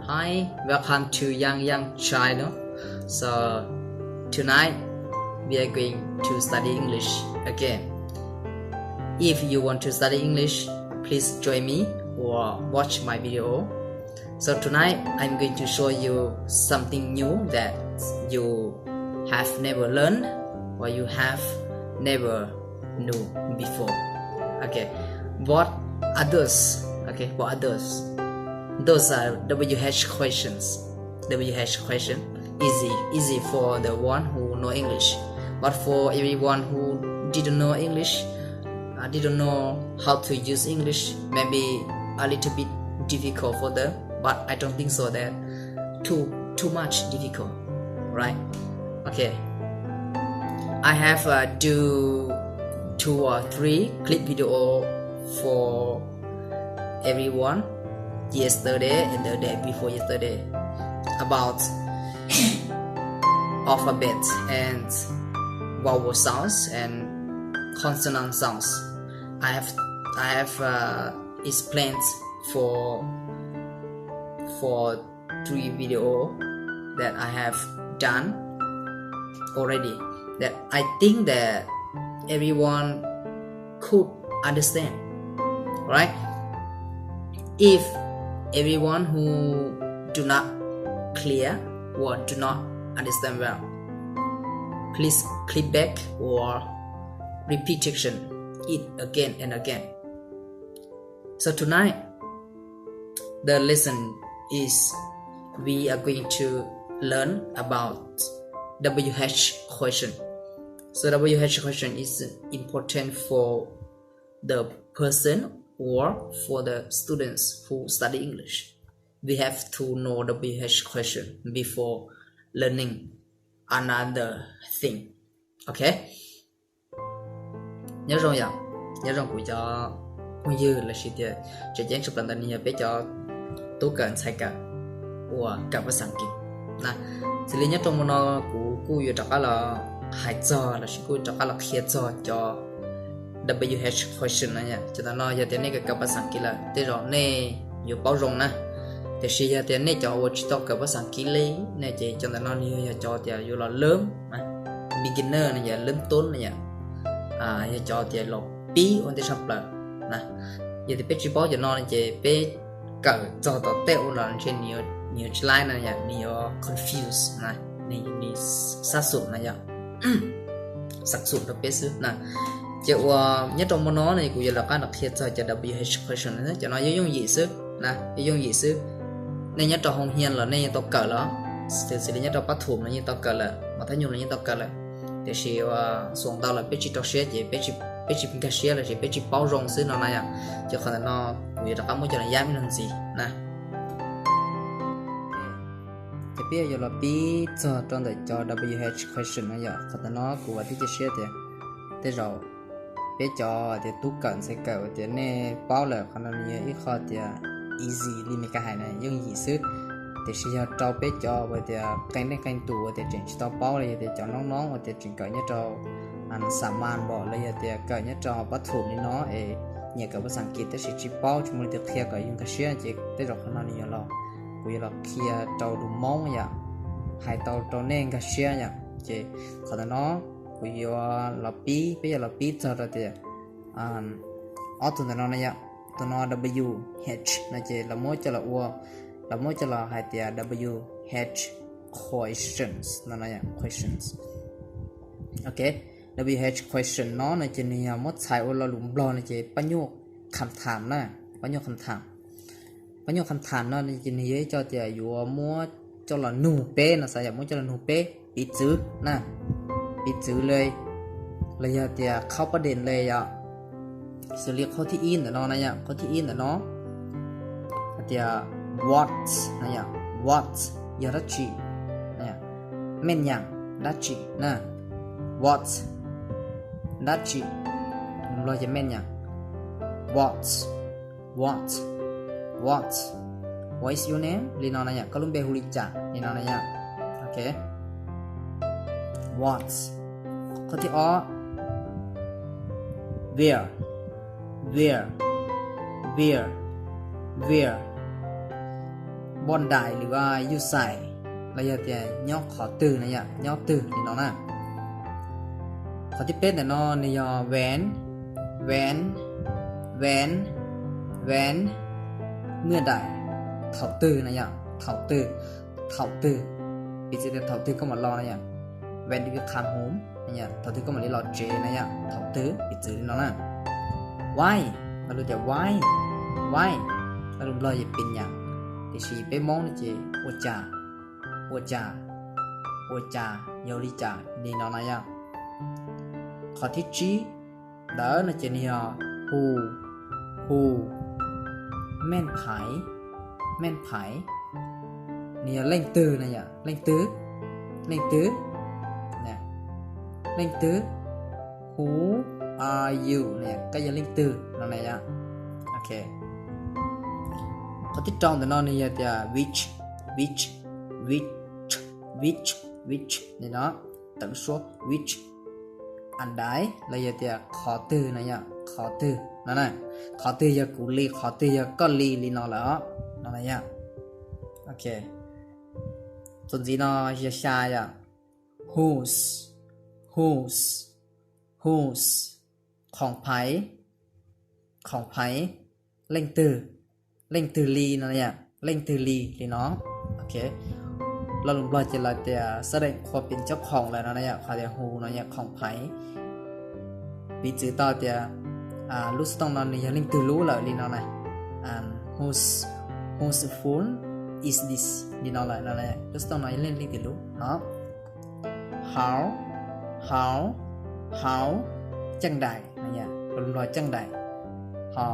Hi, welcome to Yang Yang channel. So tonight we are going to study English again. If you want to study English, please join me or watch my video. So tonight I'm going to show you something new that you have never learned or you have never knew before. Okay, what are those? Okay, what are those? Those are W H questions. W H question, easy, easy for the one who know English. But for everyone who didn't know English, uh, didn't know how to use English, maybe a little bit difficult for them. But I don't think so that too too much difficult, right? Okay. I have uh, do two or three clip video for everyone yesterday and the day before yesterday about alphabet and vowel sounds and consonant sounds. I have I have uh, explained for for three video that I have done already that I think that everyone could understand, right? If everyone who do not clear or do not understand well, please click back or repetition it again and again. So tonight, the lesson is we are going to learn about W H question. So W H question is important for the person or for the students who study English. We have to know W H question before learning another thing. Okay. Nyob zoo yom, nyob zoo kuv cov phooj ywg los sis tias tseem ceeb tshaj plaws ntawm no yog peb cov tub kawm ntxhais kawm uas kawm pab xas kis na. Xws li nyob rau hmo no kuv kuj yuav rov qab los hais txog los sis kuj rov qab los qhia txog cov W H question no. Cov ntawm no yog tias nej kawm kawm pab xas kis lawm tej zaum nej yuav paub zoo na. Tiam sis yog tias nej cov uas tsis tau kawm pab xas kis li ne ces cov ntawm no nws yog cov tias yuav los lab beginner no yom, lab toob no yom, yog cov tias los pib ua ntej tshaj plaws na. Yog tias peb tsis paub cov no ces peb kawm txog tom tej ua los ntshe nws yuav tsis laib no yom, nws yuav confuse na, nws sab xum no yom, sab xum rau peb xwb na. Ces uas nyob rau hmo no ne kuv yuav los qab los qhia txog cov W H question, cov no yooj yooj yim xwb na, yooj yooj yim xwb. Nej nyob rau hoo hias los nej yeej tau kawm lawm, xws li nyob rau pab thum los yeej tau kawm lawm, mos thab nyum los yeej tau kawm lawm. Tiam sis uas xuas ntau lawm peb tsis rau siab ces peb tsis nkag siab los sis peb tsis paub zoo xwb no na yom. Ces qhov ntawm no kuv yuav rov qab muab coj los yab ib zaug ntxiv na. Ces peb yuav los pib txog rau ntawm cov W H question no yom. Qhov ntawm no kuv vam thiab cia siab tias tej zaum peb cov tias tub kawm ntxhais kawm uas tias nej paub lawm, qhov no nws yog ib qho tias easy li Meskas hais na, yooj yim xwb. Tiam sis yog rau peb cov uas tias qee leej qee tus uas tias tseem tsis tau paub los yog tias cov noob noob uas tias tseem kawm nyob rau xa mas npaum los yog tias kawm nyob rau pab thum li no es nyiam kawm pab xas kis tab sis tsis paub tsis muaj leej twg qhia kom yus nkag siab ces tej zaum qhov no nws yuav los, kuv yuav los qhia rau lus Hmoob yom, hais tau rau nej nkag siab yom. Ces qhov ntawm no kuv yuav los pib, peb yuav los pib txog rau tias ob tug ntawm no na yom, tus no W H no ces los muab coj los ua, los muab coj los hais tias W H questions no, questions. Ok, W H question no no ces nws yog muab txhais ua lo lus Nplog no ces pab nyuj kham tham na, pab nyuj kham tham. Pab nyuj kham tham no ces nws yog ib co tias yuav muab coj los nug peb no, xav yog muab coj los nug peb piv txwv na, piv txwv li, los yog tias khau pab dees li yom. Xws li qhov thib ib ntawm no na yom, qhov thib ib ntawm no hais tias what na yom, what yog dab tsi, mej nyam dab tsi na, what dab tsi, Nplog ces mej nyam, what, what, what, what is your name li no na yom, koj lub npe hu li cas li no na yom. Ok, what. Qhov thib ob, where, where, where, where, Poj daim lwm a yuj xais, los yog tias nyob qhov twg na yom, nyob twg li no na. Qhov thib peb ntawm no nws yog วัน วัน วัน เมื่อใด thaum twg na yom, thaum twg, thaum twg, piv txwv tias thaum twg koj mam los na yom, วัน do you come home, thaum twg koj mam li los tsev na yom, thaum twg, piv txwv li no na. วัน lo lus tias วัน วัน lo lus Nplog yog เป็นหยัง, tiam sis peb Hmoob no ces ua cas, ua cas, ua cas, yog li cas li no na yom. Qhov thib tsib ntawd no ces nws yog 谁 谁 谁 nws yog leej twg na yom, leej twg, leej twg, leej twg, who are you, koj yog leej twg no na yom. Qhov thib rau ntawm no nws yog tias 谁 谁 谁 谁 谁 li no, tawm lub suab 谁 อันใด los yog tias qhov twg no yom, qhov twg no na, qhov twg yog kuv li, qhov twg yog koj li li no lawm os no na yom. Txuas ntxiv no yog xya yom, whose, whose, whose, ของใคร ของใคร leej twg, leej twg li no, leej twg li li no. Lo lus Nplog ces lawv tias xác định ความเป็นเจ้าของ lawm no na yom, qhov tias who no yog ของใคร. Piv txwv tau tias lub xov tooj no nws yog leej twg lub lawm li no na. Whose, whose phone is this li no lawm no, lub xov tooj no yog leej, leej twg lub no. How, how, how, จั่งใด no, lo lus Nplog จั่งใด. Ho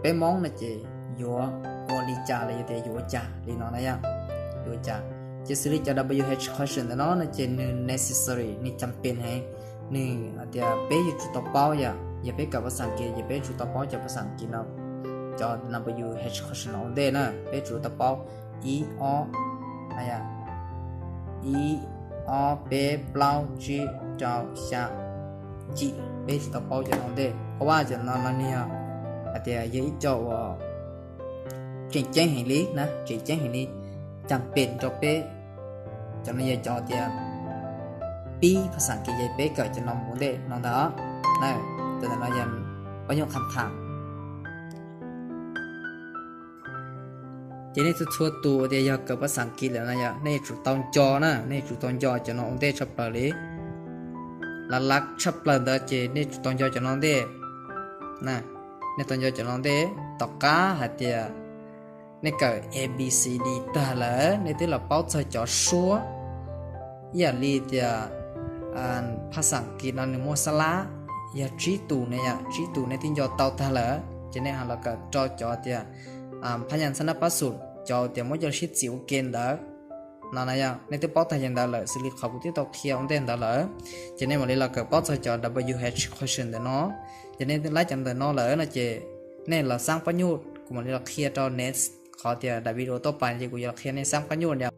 peb Hmoob no ces yuav ua li cas los yog tias yuav ua cas li no na yom, yuav ua cas. Ces xws li cov W H question ntawm no no ces nws necessary, nws จำเป็น heev, nws hais tias peb yuav tsum tau paub yom, yog peb kawm phas xas Kiv ces peb yuav tsum tau paub cov phas xas Kiv no, cov W H question no ua ntej na, peb yuav tsum tau paub ib ob, ib ob peb plaub tsib rau xya yim, peb yuav tsum tau paub cov no ua ntej. Qhov vaj cov no no nws yog hais tias yog ib co uas tseem ceeb heev li na, tseem ceeb heev li, จำเป็น rau peb. Cov no yog cov tias pib phas xas Kiv ces peb kawm cov no mus ua ntej no ntag. Cov ntawm no yog pab nyuj kham tham. Ces nej txhua txhua tus tias yog kawm phas xas Kiv lawm no yog nej yuav tsum tau nco na, nej yuav tsum tau nco cov no ua ntej tshaj plaws li. Lav lav tshaj plaws ntawd ces nej yuav tsum tau nco cov no ntej. Nej tau nco cov no ntej, tom qab hais tias nej kawm A B C D tag lawm nej twb los paub txog cov suab. Ib yam li tias phas xas Kiv no nws muaj xab lab yog tsib tus ne yom, tsib tus nej twb nco tau tag lawm ces nej ho los kawm rau cov tias phab nyas ntxhab nab pab xum, cov tias muab cov sib txim ua ke ntawd no na yom, nej twb paub tag cov ntawd lawm xws li qhov kuv twb tau qhia ua ntej ntawd lawm. Ces nej mam li los kawm paub txog cov W H question ntawm no. Ces nej laib cov ntawm no lawm no ces nej los xab pab nyuj, kuv mam li los qhia rau next, qhov tias daim video tuaj pas ces kuv yuav los qhia nej xab pab nyuj yom.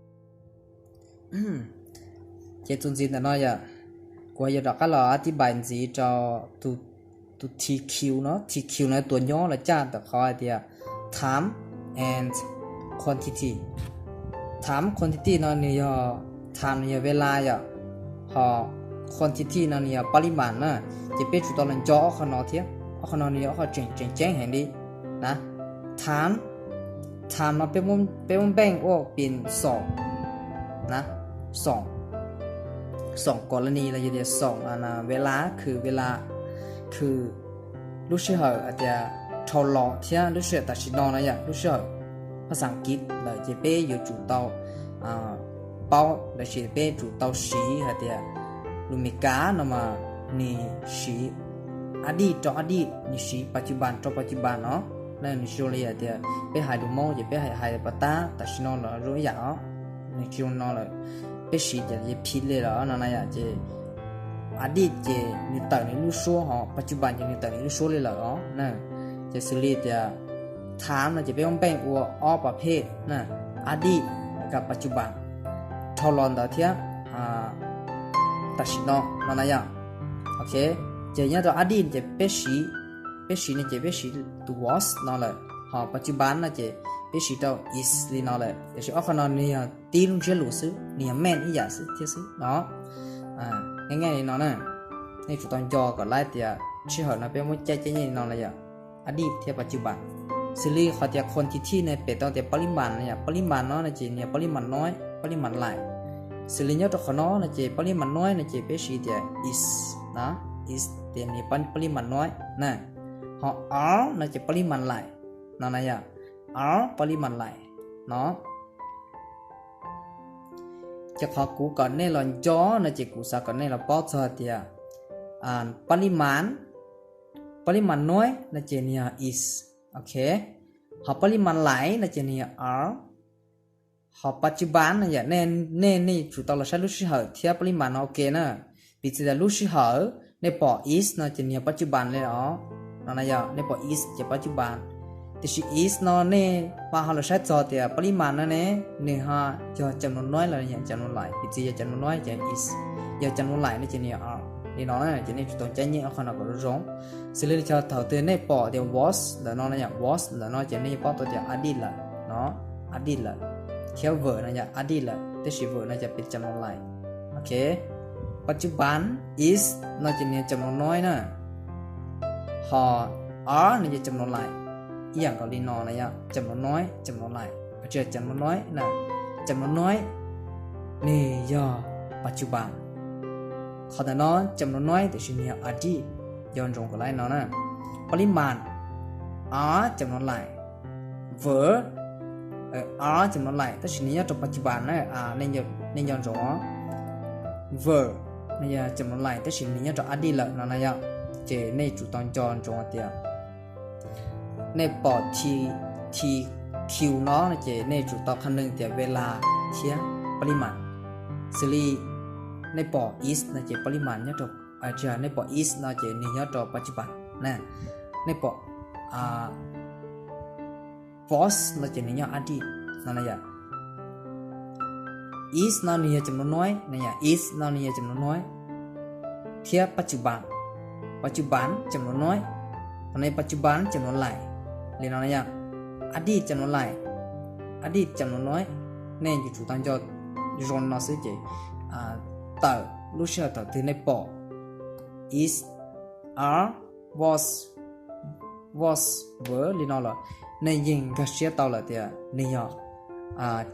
Ces txuas ntxiv ntawm no yom, kuv yuav rov qab los อธิบาย ntxiv rau tus T Q no, T Q no tuas nyob los caj ntawm qhov hais tias time and quantity. Time quantity no nws yog, time nws yog เวลา yom, ho quantity no nws yog ปริมาณ na. Ces peb tsum tau los nco ob qho no thiab, ob qho no nws yog ob qho tseem, tseem ceeb heev li na. Time, time no peb muab npeej ua pin xoom na, xoom, xoom กรณี los yog tias xoom เวลา คือ เวลา คือ lub sij hawm hais tias dhau los thiab lub sij hawm tam sim no no yom, lub sij hawm phas xas Kiv lawm ces peb yuav tsum tau paub lossis peb tsum tau siv hais tias lus Meskas no mas nws siv อดีต rau อดีต, nws siv ปัจจุบัน rau ปัจจุบัน no. Na nws zoo li hais tias peb hais lus Hmoob ces peb hais, hais pas tab, tam sim no los zoo ib yam os. Nws tsis zoo no lawm, peb siv ces phim li lawm no na yom. Ces อดีต ces nws tawm nws lub suab, ho ปัจจุบัน ces nws tawm nws lub suab li lawm os na. Ces xws li tias time no ces peb muab npeej ua ob pas phej na, อดีต los yog ปัจจุบัน, dhau los ntawd thiab tam sim no no na yom. Ok, ces nyob rau อดีต ces peb siv, peb siv no ces peb siv tus was no lawm. Ho ปัจจุบัน no ces peb siv rau is li no lawm, tiam sis ob qho no nws yog tib lub ntsiab lus xwb, nws yog แม่น ib yam xwb thiab xwb no. Nyob li no na, nej tsum tau nco kom lawv tias sij hawm no peb muab caij caij nyiaj li no los yog อดีต thiab ปัจจุบัน. Xws li qhov tias คนที่ที่ no pem tau tias ปริมาณ no yog ปริมาณ no no ces nws yog ปริมาณน้อย ปริมาณหลาย. Xws li nyob rau qhov no no ces ปริมาณน้อย no ces peb siv tias is no, is tias nws yog ปริมาณน้อย na. Ho ออ no ces ปริมาณหลาย no na yog ออ ปริมาณหลาย no. Ces qhov kuv kom nej los nco no ces kuv xav kom nej los paub txog tias ปริมาณ ปริมาณน้อย no ces nws yog is, ok. Ho ปริมาณหลาย no ces nws yog ออ. Ho ปัจจุบัน no yog nej, nej tsum tau los saib lub sij hawm thiab ปริมาณ no ua ke na. Piv txwv tias lub sij hawm nej pom is no ces nws yog ปัจจุบัน li os, no na yog nej pom is ces ปัจจุบัน. Tiam sis is no nej mam ho los saib txog tias ปริมาณ no ne, nws ho yog จำนวนน้อย los yog จำนวนหลาย. Piv txwv yog จำนวนน้อย ces is, yog จำนวนหลาย no ces nws yog ออ li no na, ces nej tsum tau caij nyiaj ob qho no kom zoo zoo. Xws li thaum twg nej pom tias was ntawm no no yog was ntawm no ces nej yeej paub tau tias อดีต lawm no, อดีต lawm. Thiab verb no yog อดีต lawm, tab sis verb no ces pib จำนวนหลาย, ok. ปัจจุบัน is no ces nws yog จำนวนน้อย na. Ho ออ no yog จำนวนหลาย, ib yam nkaus li no na yog จำนวนน้อย จำนวนหลาย, จำนวนน้อย na, จำนวนน้อย nws yog ปัจจุบัน. Qhov ntawm no จำนวนน้อย tiam sis nws yog อดีต, nco ntsoov kom lawv no na. ปริมาณ ออ จำนวนหลาย, verb ออ จำนวนหลาย tab sis nws nyob rau ปัจจุบัน na, nej nco ntsoov os. Verb no yog จำนวนหลาย tab sis nws nyob rau อดีต lawm no na yog, ces nej tsum tau nco ntsoov tias nej pom ที คิว no no ces nej tsum tau qhab nws tias เวลา thiab ปริมาณ. Xws li nej pom อิส no ces ปริมาณ nyob rau, tsis yog, nej pom อิส no ces nws nyob rau ปัจจุบัน na. Nej pom วอส no ces nws nyob อดีต no na yom. อิส no nws yog จำนวนน้อย na yom, อิส no nws yog จำนวนน้อย thiab ปัจจุบัน, ปัจจุบัน จำนวนน้อย, no ne ปัจจุบัน จำนวนหลาย li no na yom. อดีต จำนวนหลาย, อดีต จำนวนน้อย. Nej yuav tsum tau nco zoo no xwb ces tawm lub sij hawm thaum twg nej pom อิส ออ วอส วอส เวอร์ li no los nej yeej nkag siab tau lawm tias nws yog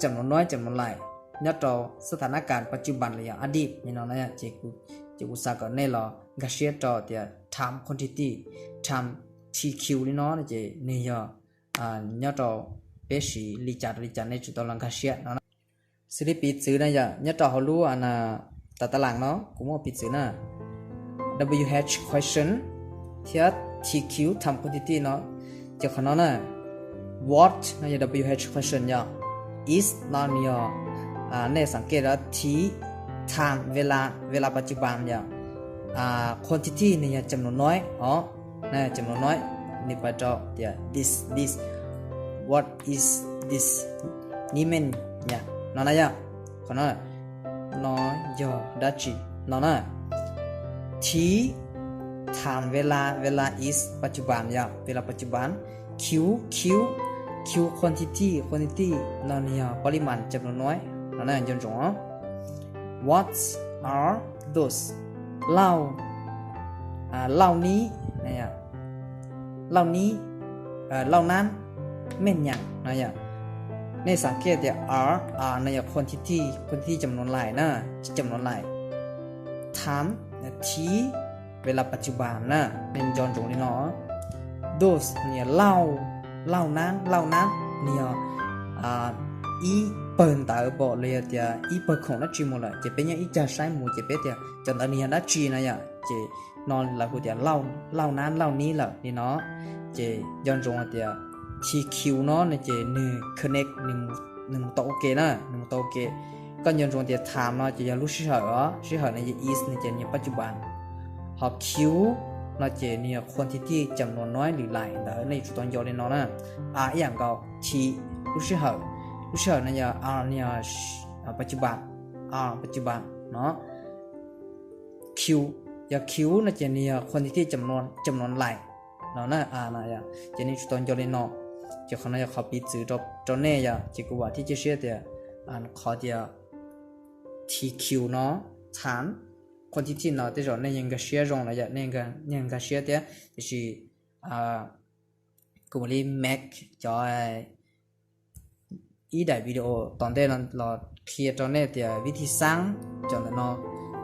จำนวนน้อย จำนวนหลาย nyob rau สถานการณ์ปัจจุบัน los yog อดีต li no na. Ces kuv xav kom nej los nkag siab rau tias ไทม์ ควอนทิตี้, ไทม์ ที คิว li no ces nws yog nyob rau peb siv li cas li cas nej tsum tau los nkag siab no na. Xws li piv txwv na yom, nyob rau hauv lub tas tas las no kuv muaj piv txwv na, W H question thiab T Q ไทม์ ควอนทิตี้ no. Ces qhov no na, what no yog W H question yom, is no nws yog, nej สังเกต rau T, time เวลา, เวลาปัจจุบัน yom, quantity nws yog จำนวนน้อย os, จำนวนน้อย nws pab rau tias this, this, what is this, nws mean no na yom, qhov no, no yog dab tsi no na. T, time เวลา, เวลา is ปัจจุบัน yom, เวลาปัจจุบัน. Q, Q, Q quantity, quantity no nws yog ปริมาณ จำนวนน้อย no na, nco ntsoov os. What are those? Lauj, lauj nib, lauj nib, lauj nab, meej nyam no yom. Nej สังเกต tias are, are no yog quantity, quantity จำนวนหลาย na, จำนวนหลาย. Time, T, เวลาปัจจุบัน na, nej nco ntsoov li no. Those nws yog lauj, lauj nab, lauj nab nws yog ib pawg ntawv pom los yog tias ib pawg khoom dab tsi mus lawm ces peb nyob ib cag saib mus ces peb tias cov ntawd nws yog dab tsi no yom, ces no lawv hu tias lauj nab lauj nib lawm li no. Ces nco ntsoov hais tias T Q no no ces nws connect, nws mus tau ua ke na, nws mus tau ua ke. Koj nco ntsoov tias time no ces yog lub sij hawm os, sij hawm no yog is no ces nws yog ปัจจุบัน. Ho Q no ces nws yog quantity จำนวนน้อย lwm laim ntawd, nej yuav tsum tau nco li no na. A ib yam nkaus, T lub sij hawm, lub sij hawm no yog, a no yog ปัจจุบัน, a ปัจจุบัน no. Q, yog Q no ces nws yog quantity จำนวน, จำนวนหลาย no na, a no, ces nej yuav tsum tau nco li no. Ces qhov no yog qhov piv txwv rau nej yom. Ces kuv vam thiab cia siab tias qhov tias T Q no, time quantity no tej zaum nej yeej nkag siab zoo lawm yom, nej yeej nkag siab thiab. Tiam sis kuv mam li make cov ib daim video tom ntej no los qhia rau nej tias vib thij xaab cov ntawm no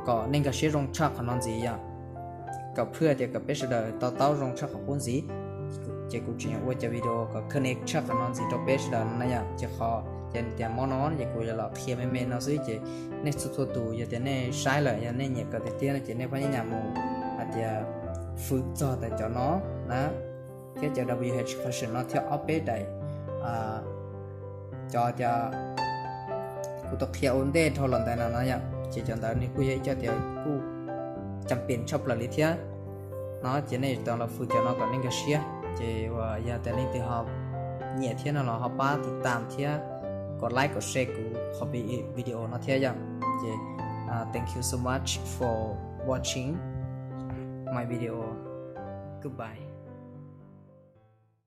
kom nej nkag siab zoo tshaj qhov no ntxiv yom, kom phwj tias kom peb sawv daws to taub zoo tshaj qhov qub ntxiv. Ces kuv tseem yuav ua cov video kom connect tshaj qhov no ntxiv rau peb sawv daws no na yom. Ces qhov ces tias mob no ces kuv yuav los qhia me me no xwb, ces nej txhua txhua tus yog tias nej saib lawm yog nej nyiam kawm tiag tiag no ces nej pab nyab nyam mus hais tias fwm txog tas cov no na, thiab cov W H question no thiab ob peb daim cov tias kuv tau qhia ua ntej dhau los ntawd no no yom. Ces cov ntawd nws kuj yog ib co tias kuj cam pem tshaj plaws li thiab no, ces nej tau los fwm cov no kom nej nkag siab. Ces uas yog tias leej twg ho nyiam thiab no los ho pab tiv tam thiab kom like kom share kuv qhov video no thiab yom. Ces thank you so much for watching my video. Goodbye.